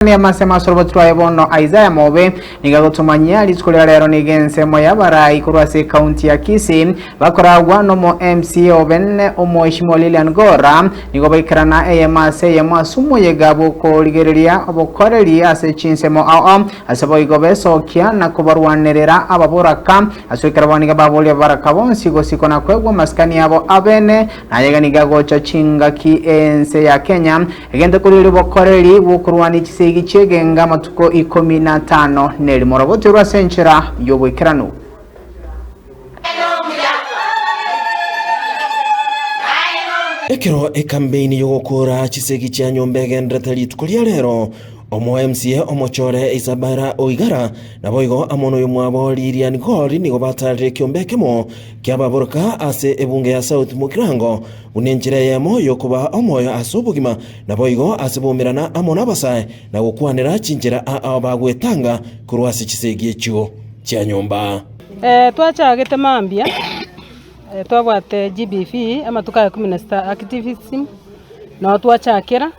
Amasemo ase oroboti rwaye bono Isaiah Mobe nigo agotomanyia rituko ria rero nigo ensemo y'abarai korwa ase ekaunti ya Kisii bakoragwa nomo MCA Obene Omoeshimiwa Lilian Gora nigo baikerana eyemo ase eyemo ase omoyega bw'okorigereria obokoreri ase chinsemo ao ao ase boigo besokia na kobarwanerera ababoraka ase ekero bono nigo baboria ababaraka bonsi gosikwa na koegwa amasikani abo abene Nayega nigo agocha chingaki ense ya Kenya, egento koriria obokoreri bw'okorwania chisegi chi'egenga amatuko ikomi na atano nerimo roboterwe ase enchera y'oboikeranu. Ekero ekambeini y'ogokoora chisegi chia nyomba egenderete rituko ria rero, Omo MCA omochore Isabella Oigara naboigo amo noyomwabo Lilian Gori nigo batarire ekiombe ekemo ki'ababoroka ase ebunge ya South Mugirango buna enchera eyemo y'okobaa omoyo ase obogima naboigo ase boumerana amo nabasae na gokwanera chinchera ao bagwetanga korwa ase chisegi echio chia nyomba. Twachagete mambia, twabwate GBV, amatuko aya kumi na sita activism, noo twachakera.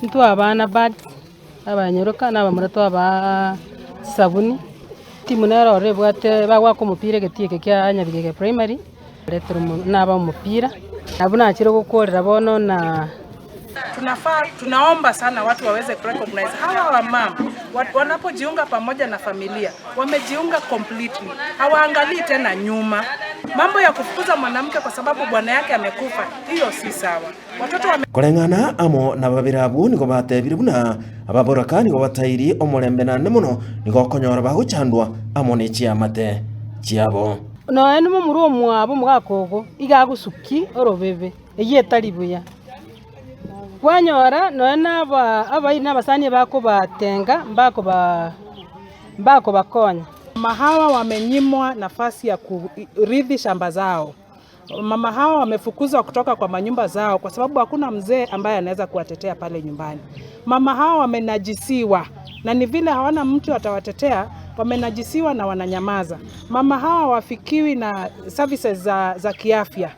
Intwe abana bad, abanyaroka na abamura twabaa chisabuni, timu nero ororo ebwate bagoaka omopira egetii eke kia Nyabigege primary, baretire omo naba omopira, nabwo nachire gokorera bono na. Tunafaa, tunaomba sana watu waweze kurecognize hawa wamama wanapojiunga pamoja na familia wamejiunga completely, hawaangalii tena nyuma. Mambo ya kufukuza mwanamke kwa sababu bwana yake amekufa, hiyo si sawa. Koreng'ana amo nababere abwo nigo batebire buna ababoraka nigo batairi omorembe naende mono nigo okonyora bagochandwa amo ne chiamate chiabo. Nonya nomomura omwabo omogaka ogo iga agosukia orobebe, eyio etari buya. Kwanyora nonya na aba abairi na abasani bakobatenga mbakoba mbakobakonya. Mama hawa wamenyimwa nafasi ya kurithi shamba zao. Mama hawa wamefukuzwa kutoka kwa manyumba zao kwa sababu hakuna mzee ambaye anaweza kuwatetea pale nyumbani. Mama hawa wamenajisiwa na ni vile hawana mtu atawatetea, wamenajisiwa na wananyamaza. Mama hawa hawafikiwi na services za, za kiafya.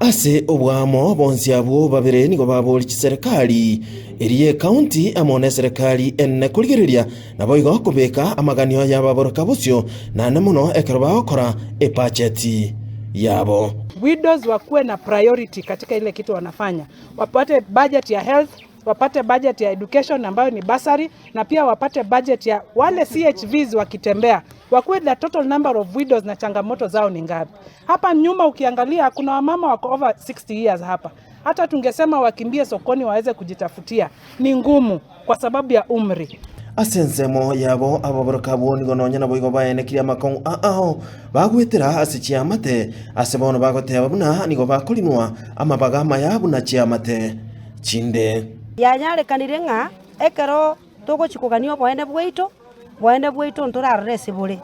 Ase obwamo bonsi abwo babere nigo baborie chiserekari eria y'ecounty amo neserekari enene korigereria naboigo kobeka amaganio y'ababoroka bosio naende mono ekero bagokora ebacheti yabo. Widows wakuwe na priority katika ile kitu wanafanya, wapate budget ya health, wapate budget ya education ambayo ni bursary, na pia wapate budget ya wale CHVs wakitembea, wakuwe na total number of widows na changamoto zao ni ngapi. Hapa nyuma ukiangalia kuna wamama wako over 60 years hapa, hata tungesema wakimbie sokoni waweze kujitafutia ni ngumu kwa sababu ya umri. Ase ensemo yabo ababoroka abwo nigo nonya naboigo baenekirie amakong'u ao bagwetera ase chiamate, ase bono bagoteba buna nigo bakorinwa amabaga amaya buna chiamate chinde. Yanyarekanire ng'a ekero togochia kogania oboene bwaito, boene bwaito ntorarore ase bore.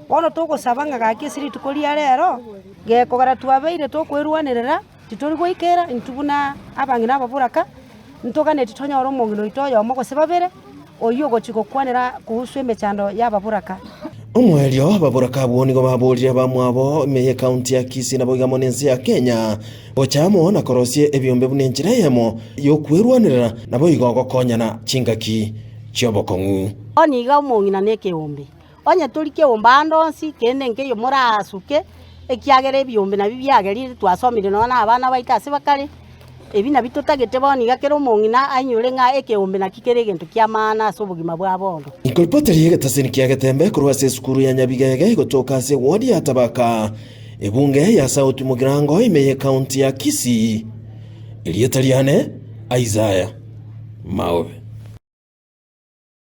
Bono togosaba ng'a gaki ase rituko ria rero, gekogera twabeire tokwerwanerera, Titori goikera intwe buna abang'ina ababoraka, ntoganetie tonyore omong'ina oito oyomo gose babere, oyio ogochia gokwanera kuhusu emechando y'ababoraka. Omoerio, ababoraka abwo nigo baborire abamwabo ime y'ecounty ya Kisii naboigo amo nense ya Kenya gocha amo na korosia ebiombe buna enchera eyemo y'okwerwanerera naboigo gokonyana chingaki chi'obokong'u. Bono iga omong'ina nekeombe, Onye tori keombe ande onsi, kende nkeiyo morasuke, ekiagera ebiombe nabio biagerire twasomire nonya na abana baito ase bakare, ebi nabio totagete bono iga kera omong'ina ainyore ng'a ekeombe naki kere egento kia maana ase obogima bwa bono. Inkoripoteri egetasini kia Getembe korwa ase esukuru ya Nyabigege gotoka ase ewodi ya Tabaka, ebunge ya South Mugirango ime y'ecounty ya Kisii. Erieta riane Isaiah Maobe.